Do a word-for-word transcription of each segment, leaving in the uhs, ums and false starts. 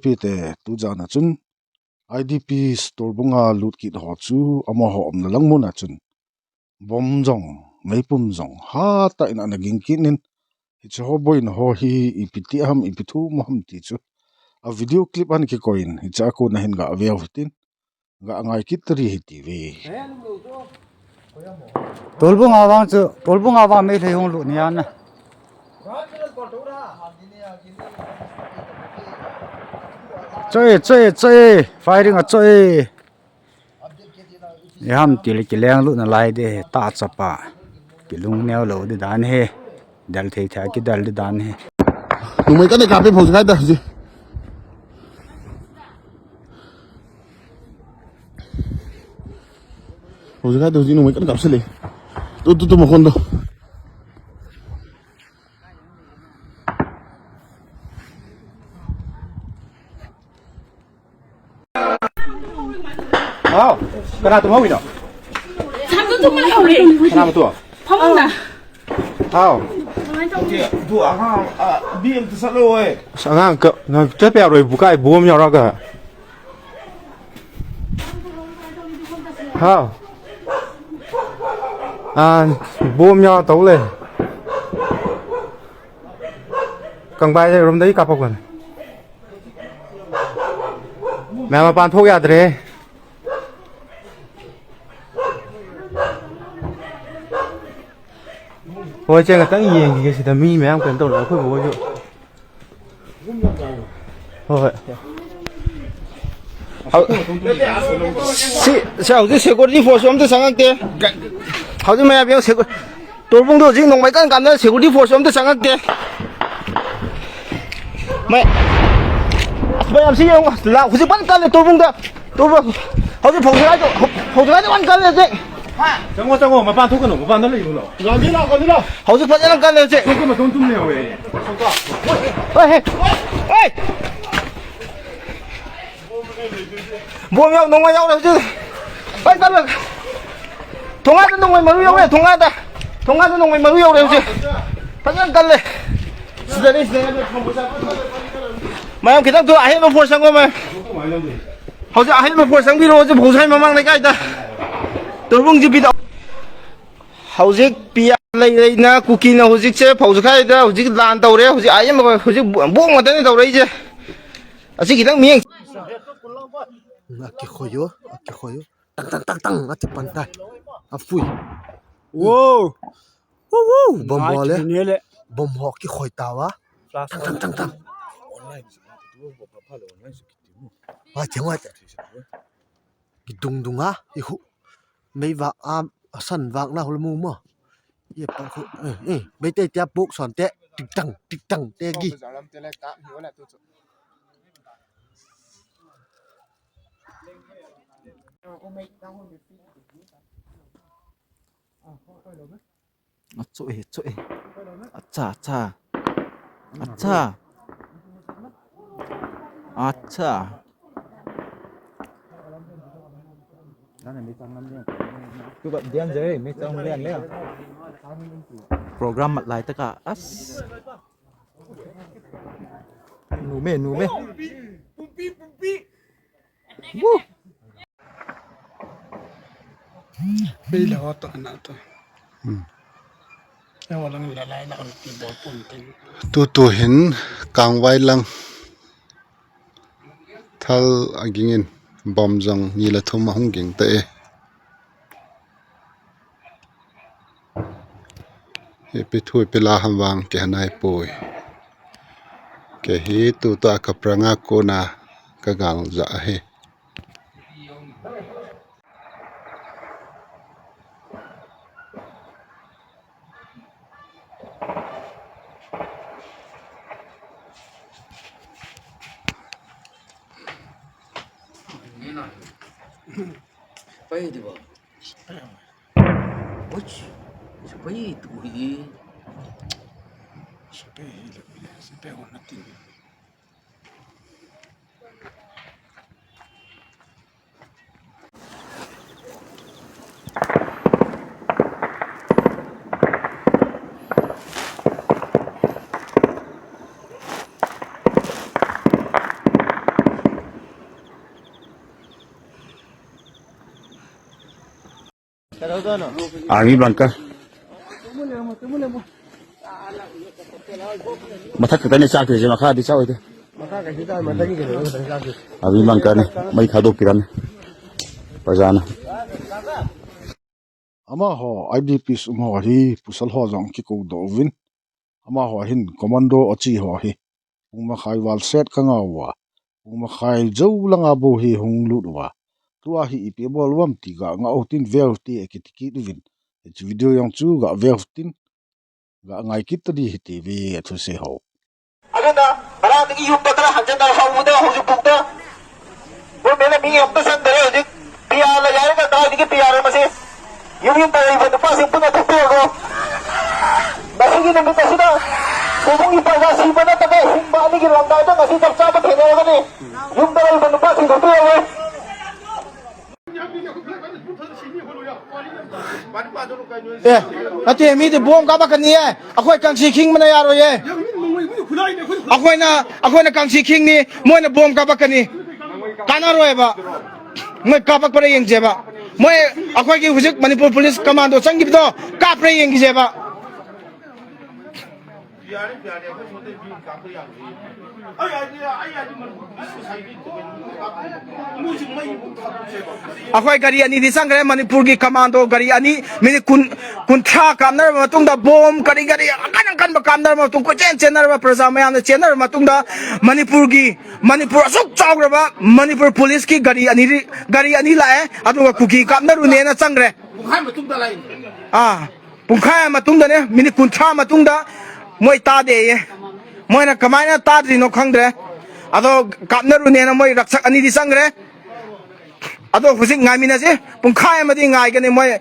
pite, tujan a chun I D Ps Torbung a lut kit ho chu amaho umna lang mun a chun bomb jong, meipum jong hatah in ana ging kit in, hiche ho boina ho hi ipi ti ham, ipi thu um ham ti chu a video clip ana kikoi in, hiche a kon a hin gah veu hitin, gah ngai kit tari hiti ve. Torbung a vang chu, Torbung a vang Meitei hung lut ni ana. Choi, choi, choi, firing a choi. Iham tile kileng lut nalai de, ta chapa. Kilung neo lou di dan hi. Dal thei thei kidal di dan hi. Numei kan kap e, phou se kai ta ji. Phou se kai ta ji, numei kan kap se le. Tu, tu, tu, makhon tu. Hao, kana tum hao ino? Kana tum hao? Hao. Tu angang, ah, bi em tu sa lo e. Sa angang ka, na te pe roi bukai bom ya ra ka. Hao. An bom ya tau le. Kang bai rum dai ka pa kon. Maya mapan thok yadre. Hoi, cheng atang yeng kei sita mi maya kan tau la khoi bo jo. Hoi. Hao, si, si, hao, si security force om te sang te. Hao, si maya biang security. Torbung to jing nong mai kan kan na security force om te sang te. Mai. Mai am si yong la husi pan kan le Torbung da. Torbung. Hao si phou sai to. Phou sai to kan kan le je. Chang wo, chang wo, mapan thok kano, mapan na le lo. Ga ni lo, ga ni lo. Hao si pan kan kan le je. Thok kano tum tum le we. Oi, hei. Oi. Bom yau, nong mai yau le je. Oi, kan le. Thonga ta nong mai maru yau le, thonga ta. Thonga ta nong mai maru yau le je. Phajang kan le. Sida ni, sida ni. Mayam khitang tu ahe ma force ngo ma. Hao si ahe ma force ang biro je phou sai mamang le kai ta. Torbung ji pi ta. Hao si pi a lei lei na Kuki na hao si che phou sai kai ta, hao si lan tau re, hao si ahe ma, hao si bong ma ta ni tau re je. Asi khitang mi. Akikhoi yo, akikhoi yo. Tang, tang, tang, tang, ati pan tai. Afui. Wow. Wow, wow. Bom ho le. Bom ho kikhoi tau a. Tang, tang, tang, tang. Wa, chang wa. Kidung dung a, ihu. Mei vak a, asan vak na hol mu mo. Ye pa khu, eh, eh, Meitei tia pok son te, tik tang, tik tang, te gi. Achu e, chu e. Acha, acha. Acha. Acha. Tu ba dian je, mi chang lian le. Program mat lai ta ka as. Nu me, nu me. Pumpi, pumpi. Woo. Bei le ho to na to. Hmm. Ewa lang la lai la ti bol pon tin. Tu tu hin Kangvai lang thal aging in bom jong ni le thum ahung ging ta e. Ipi thu ipi la ham vang kei hanai poi. Kei hi tuta ka pranga kona ka gal ja ahi. Pai di ba? Oi, sepai tu hi. Sepai hi le, sepai ho natin. Army bunker. Mathak khatani chak thei, makha di chak thei. Army bunker ni, mei thadok kiran. Pajana. Amaho, I D Ps um ho hi, pasal ho jong kikoudoh uvin. Amaho hin commando achi ho hi. Pung makhai val set ka ngah uva. Pung makhai jou langa bou hi hung lut uva. Tua hi ipi bol uvam ti ga ngah u tin ve u te kiti kit uvin. Hiche video jong chu ga ve u tin. Ga ngai kit ta di hite ve, athusei ho. Aduna, ngarang ding iyum ta kala hanjan na hau da, hau ju puk da. Bo mena mi yam ta san da, hau ju. P R la yare ka dai ding P R ma se. Yum yum ta iba tu pa se puna tu pe go. Ngasi ki nung ta sida. Bo mung ipa ga si ba na ta ke, hum ba ni ki lang dai ta ngasi ta cha ba ke ne ga ni. Yum ta iba tu pa se tu pe go. ꯑꯦ, ꯅꯠꯇꯦ, ꯃꯤꯗꯤ ꯕꯣꯝ ꯀꯥꯞꯄꯛꯀꯅꯤꯌꯦ꯫ ꯑꯩꯈꯣꯏ ꯀꯥꯡꯁꯤ ꯈꯤꯡꯕꯅ ꯌꯥꯔꯣꯏꯌꯦ꯫ ꯑꯩꯈꯣꯏꯅ, ꯑꯩꯈꯣꯏꯅ ꯀꯥꯡꯁꯤ ꯈꯤꯡꯅꯤ, ꯃꯣꯏꯅ ꯕꯣꯝ ꯀꯥꯞꯄꯛꯀꯅꯤ꯫ ꯀꯥꯟꯅꯔꯣꯏꯕ꯫ ꯃꯣꯏ ꯀꯥꯞꯄꯛꯄ꯭ꯔꯥ ꯌꯦꯡꯁꯦꯕ꯫ ꯃꯣꯏ, ꯑꯩꯈꯣꯏꯒꯤ ꯍꯧꯖꯤꯛ ꯃꯅꯤꯄꯨꯔ ꯄꯨꯂꯤꯁ ꯀꯃꯥꯟꯗꯣ ꯆꯪꯈꯤꯕꯗꯣ ꯀꯥꯞꯄ꯭ꯔꯥ ꯌꯦꯡꯈꯤꯁꯦꯕ꯫ ꯑꯩꯈꯣꯏ ꯒꯥꯔꯤ ꯑꯅꯤꯗꯤ ꯆꯪꯈ꯭ꯔꯦ, ꯃꯅꯤꯄꯨꯔꯒꯤ ꯀꯃꯥꯟꯗꯣ ꯒꯥꯔꯤ ꯑꯅꯤ, ꯃꯤꯅꯤꯠ ꯀꯨꯟ, ꯀꯨꯟꯊ꯭ꯔꯥ ꯀꯥꯞꯅꯔꯕ ꯃꯇꯨꯡꯗ, ꯕꯣꯝ ꯀꯔꯤ ꯀꯔꯤ ꯑꯀꯟ ꯑꯀꯟꯕ ꯀꯥꯞꯅꯔꯕ ꯃꯇꯨꯡ, ꯀꯣꯏꯆꯦꯟ ꯆꯦꯟꯅꯔꯕ ꯄ꯭ꯔꯖꯥ ꯃꯌꯥꯝꯅ ꯆꯦꯟꯅꯔꯕ ꯃꯇꯨꯡꯗ, ꯃꯅꯤꯄꯨꯔꯒꯤ, ꯃꯅꯤꯄꯨꯔ ꯑꯁꯨꯛ ꯆꯥꯎꯈ꯭ꯔꯕ ꯃꯅꯤꯄꯨꯔ ꯄꯨꯂꯤꯁꯀꯤ ꯒꯥꯔꯤ ꯑꯅꯤ, ꯒꯥꯔꯤ ꯑꯅꯤ ꯂꯥꯛꯑꯦ, ꯑꯗꯨꯒ ꯀꯨꯀꯤ ꯀꯥꯞꯅꯔꯨꯅꯦꯅ ꯆꯪꯈ꯭ꯔꯦ꯫ ꯄꯨꯡꯈꯥꯏ ꯃꯇꯨꯡꯗ ꯂꯥꯛꯏꯅꯦ꯫ ꯑꯥ, ꯄꯨꯡꯈꯥꯏ ꯃꯇꯨꯡꯗꯅꯦ, ꯃꯤꯅꯤꯠ ꯀꯨꯟꯊ꯭ꯔꯥ ꯃꯇꯨꯡꯗ ꯃꯣꯏ ꯇꯥꯗꯦꯌꯦ꯫ ꯃꯣꯏꯅ ꯀꯃꯥꯏꯅ ꯇꯥꯗ꯭ꯔꯤꯅꯣ ꯈꯪꯗ꯭ꯔꯦ꯫ ꯑꯗꯣ ꯀꯥꯞꯅꯔꯨꯅꯦꯅ ꯃꯣꯏ ꯔꯛꯁꯛ ꯑꯅꯤꯗꯤ ꯆꯪꯈ꯭ꯔꯦ꯫ ꯑꯗꯣ ꯍꯧꯖꯤꯛ ꯉꯥꯏꯃꯤꯟꯅꯁꯤ, ꯄꯨꯡꯈꯥꯏ ꯑꯃꯗꯤ ꯉꯥꯏꯒꯅꯤ ꯃꯣꯏ꯫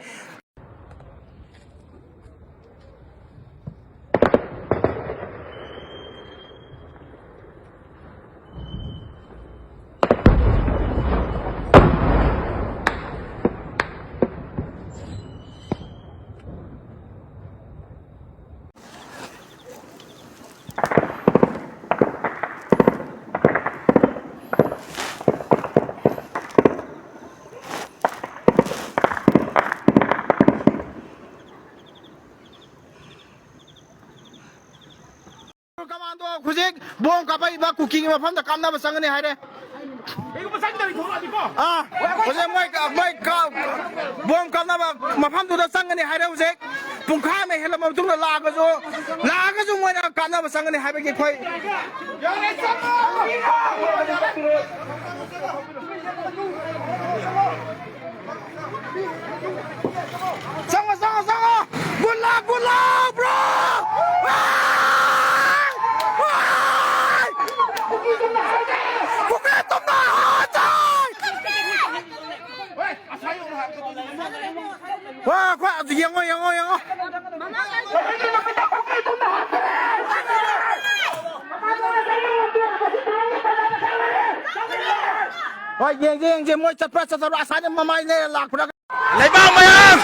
Commando ꯍꯧꯖꯤꯛ ꯕꯣꯝ ꯀꯥꯞꯄꯛꯏꯕ ꯀꯨꯀꯤꯒꯤ ꯃꯐꯝꯗ ꯀꯥꯞꯅꯕ ꯆꯪꯒꯅꯤ ꯍꯥꯏꯔꯦ꯫ ꯑꯥ, ꯍꯧꯖꯤꯛ ꯃꯣꯏ, ꯃꯣꯏ ꯀꯥ-, ꯕꯣꯝ ꯀꯥꯞꯅꯕ ꯃꯐꯝꯗꯨꯗ ꯆꯪꯒꯅꯤ ꯍꯥꯏꯔꯦ ꯍꯧꯖꯤꯛ꯫ ꯄꯨꯡꯈꯥꯏ ꯑꯃ ꯍꯦꯜꯂꯕ ꯃꯇꯨꯡꯗ ꯂꯥꯛꯑꯒꯁꯨ, ꯂꯥꯛꯑꯒꯁꯨ ꯃꯣꯏꯅ ꯀꯥꯞꯅꯕ ꯆꯪꯒꯅꯤ ꯍꯥꯏꯕꯒꯤ ꯑꯩꯈꯣꯏ ꯆꯪꯉꯣ, ꯆꯪꯉꯣ, ꯆꯪꯉꯣ! Good luck, good luck, bro! ꯋꯥꯏ! ꯋꯥꯏ! ꯀꯨꯀꯤ ꯇꯨꯝꯅ ꯍꯥꯠꯆꯥꯏ! ꯋꯥ, ꯈꯣꯏ, ꯑꯗꯨ ꯌꯦꯡꯉꯣ, ꯌꯦꯡꯉꯣ, ꯌꯦꯡꯉꯣ! ꯍꯣꯏ, ꯌꯦꯡꯁꯦ, ꯌꯦꯡꯁꯦ, ꯃꯣꯏ ꯆꯠꯄ꯭ꯔꯥ ꯆꯠꯇꯕ꯭ꯔꯥ, ꯑꯁꯥꯏꯗ ꯃꯃꯥꯏ ꯂꯩꯔ ꯂꯥꯛꯄ꯭ꯔꯥ? ꯂꯩꯕꯥꯛ ꯃꯌꯥꯝ!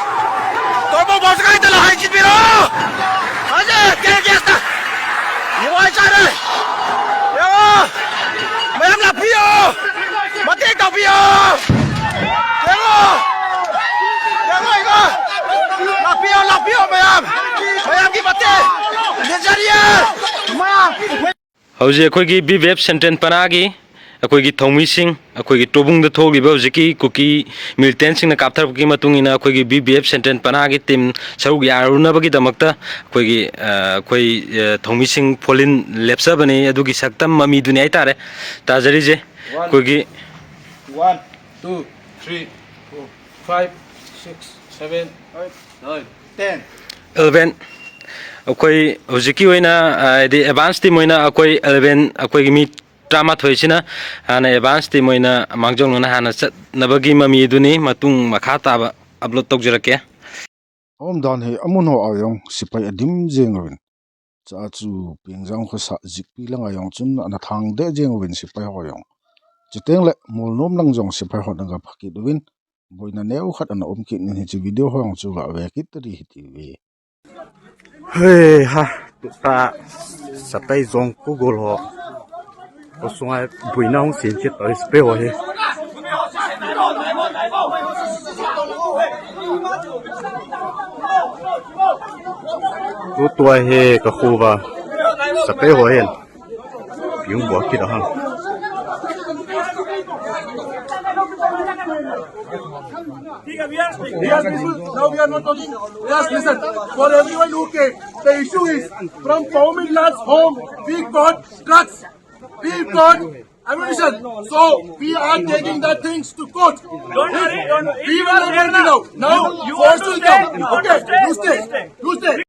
ꯇꯣꯔꯕꯣ ꯕꯣꯁ ꯀꯥꯏꯗ ꯂꯥꯛ ꯍꯥꯏ ꯆꯤꯠꯄꯤꯔꯣ! ꯍꯧꯖꯤꯛ ꯇꯦꯔꯦ ꯒ꯭ꯌꯥꯁꯇ! ꯌꯦꯡꯉꯣ ꯍꯥꯏ ꯆꯥꯔꯦ! ꯌꯦꯡꯉꯣ! ꯃꯌꯥꯝ ꯂꯥꯛꯄꯤꯌꯣ! ꯃꯇꯦꯡ ꯇꯧꯕꯤꯌꯣ! ꯌꯦꯡꯉꯣ! ꯌꯦꯡꯉꯣ, ꯌꯦꯡꯉꯣ! ꯂꯥꯛꯄꯤꯌꯣ, ꯂꯥꯛꯄꯤꯌꯣ ꯃꯌꯥꯝ! ꯃꯌꯥꯝꯒꯤ ꯃꯇꯦꯡ! ꯅꯦꯖꯔꯤꯌꯦ! ꯃꯌꯥꯝ! ꯍꯧꯖꯤꯛ ꯑꯩꯈꯣꯏꯒꯤ B B F ꯁꯦꯟꯇ꯭ꯔꯦꯜ ꯄꯅꯥꯒꯤ ꯑꯩꯈꯣꯏꯒꯤ ꯊꯧꯃꯤꯁꯤꯡ, ꯑꯩꯈꯣꯏꯒꯤ ꯇꯣꯕꯨꯡꯗ ꯊꯣꯛꯂꯤꯕ ꯍꯧꯖꯤꯛꯀꯤ ꯀꯨꯀꯤ ꯃꯤꯂꯤꯇꯦꯟꯁꯤꯡꯅ ꯀꯥꯞꯊꯔꯛꯄꯒꯤ ꯃꯇꯨꯡ ꯏꯟꯅ ꯑꯩꯈꯣꯏꯒꯤ B B F ꯁꯦꯟꯇ꯭ꯔꯦꯜ ꯄꯅꯥꯒꯤ ꯇꯤꯝ ꯁꯔꯨꯛ ꯌꯥꯔꯨꯅꯕꯒꯤꯗꯃꯛꯇ ꯑꯩꯈꯣꯏꯒꯤ, ꯑ, ꯑꯩꯈꯣꯏ, ꯑ, ꯊꯧꯃꯤꯁꯤꯡ ꯐꯣꯂꯤꯟ ꯂꯦꯞꯆꯕꯅꯤ꯫ ꯑꯗꯨꯒꯤ ꯁꯛꯇꯝ ꯃꯃꯤꯗꯨꯅꯤ ꯍꯥꯏꯇꯥꯔꯦ ꯇꯥꯖꯔꯤꯁꯦ꯫ ꯑꯩꯈꯣꯏꯒꯤ One, two, three, four, five, six, seven, eight, nine, ten. Eleven꯫ ꯑꯩꯈꯣꯏ ꯍꯧꯖꯤꯛꯀꯤ ꯑꯣꯏꯅ, ꯑ, ꯍꯥꯏꯗꯤ ꯑꯦꯗꯚꯥꯟꯁ ꯇꯤꯝ ꯑꯣꯏꯅ ꯑꯩꯈꯣꯏ eleven, ꯑꯩꯈꯣꯏꯒꯤ ꯃꯤ ꯇꯔꯥꯃꯥꯊꯣꯏꯁꯤꯅ ꯍꯥꯟꯅ ꯑꯦꯗꯚꯥꯟꯁ ꯇꯤꯝ ꯑꯣꯏꯅ ꯃꯥꯡꯖꯧꯅꯅ ꯍꯥꯟꯅ ꯆꯠꯅꯕꯒꯤ ꯃꯃꯤ ꯑꯗꯨꯅꯤ꯫ ꯃꯇꯨꯡ ꯃꯈꯥ ꯇꯥꯕ ꯑꯞꯂꯣꯗ ꯇꯧꯖꯔꯛꯀꯦ꯫ Aumdan hi amun ho a jong sepai adim jeng uvin. Cha chu pengjang khosa jikpi langa jong chun ana thang deh jeng uvin sepai ho jong. Chuteng le Molnom lang jong sepai hon aga pha kit uvin. Boina neo khat ana um kit in hiche video ho jong chu ga ve kit ta di hite ve. Hei ha, tuta sepai jong kho gol ho. Kho sunga boina hung sem kit ta sepai ho hi. Tutua hi ka khuva. Sape ho hin. Piung bo kit a hang. Yes, listen. For everyone who came, the issue is from Paomin Lal's home, we got drugs, we got ammunition. So we are taking the things to court. Don't worry, don't worry. We will not let you down. Now, you force will come. Okay, you stay. You stay.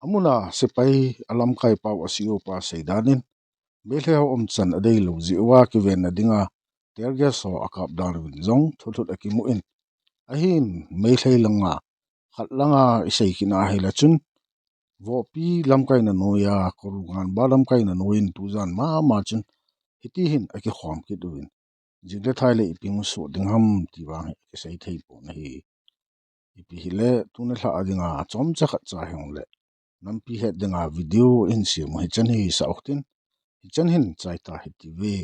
Amuna sepai alamkai pau a C O pa seidan in, Meitei ho umchan adeilou jeh uva kivenna dinga tear gas ho akap dan uvin jong thuthuh akimu in, ahin Meitei langa khat langa isei kit na hile chun, Vohpi lamkaina noiya, Koru Nganba lamkaina noiyin tujan mama chun hiti hin akikhom kit uvin, jing le thai le ipi musoh ding ham ti vang hi akisei thei pon ahi. Ipi hile tuni lha a dinga chomcha khat cha hijongle nampi het dinga video in simu hichan hi sa uk tin, hichan hin chaita hiti ve.